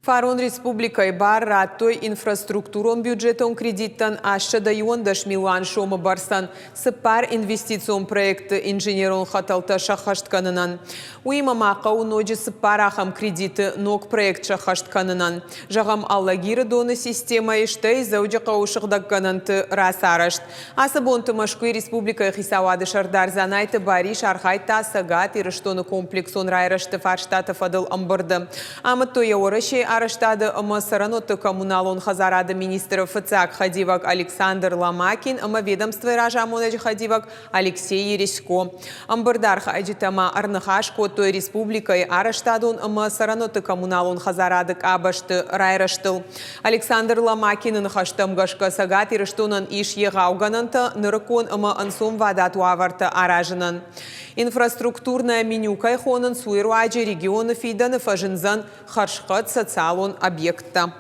Фарон республикӕйы бар радтой инфраструктурон бюджетон кредиттӕн 811 милуан сомы бӕрцӕн цыппар инвестицион проекты инженерон хӕтӕлтӕ сӕххӕст кӕнынӕн. Уыимӕ ма хъӕуы ноджы цыппар ахӕм кредиты ног проект сӕххӕст кӕнынӕн. Зӕгъӕм, Алагиры доны системӕйы, стӕй Дзӕуджыхъӕуы сыгъдӕггӕнӕнты рацарӕзт. Ацы бонты Мӕскуыйы республикӕйы хицауады сӕрдар Дзанайты Барис архайдта Цӕгат Ирыстоны комплексон райрӕзты фарстаты фӕдыл ӕмбырды. Амыдтой йӕ Уӕрӕсейы арӕзтады ӕмӕ цӕрӕнуӕтты коммуналон хӕдзарады министры фыццаг хӕдивӕг Александр Ломакин ӕмӕ ведомствойы разамонӕджы хӕдивӕг Алексей Ересько. Ӕмбырды архайджытӕ ма ӕрныхас кодтой республикӕйы арӕзтадон ӕмӕ цӕрӕнуӕтты-коммуналон хӕдзарады къабӕзты райрӕзтыл. Александр Ломакины ныхӕстӕм гӕсгӕ Цӕгат Ирыстонӕн ис егъау гӕнӕнтӕ нырыккон ӕмӕ ӕнцонвадат уавӕртӕ аразынӕн. Инфраструктурное меню кӕй хонынц, уый руаджы регионы фидӕны фӕзындзӕн хӕрзхъӕд социалон объекттӕ.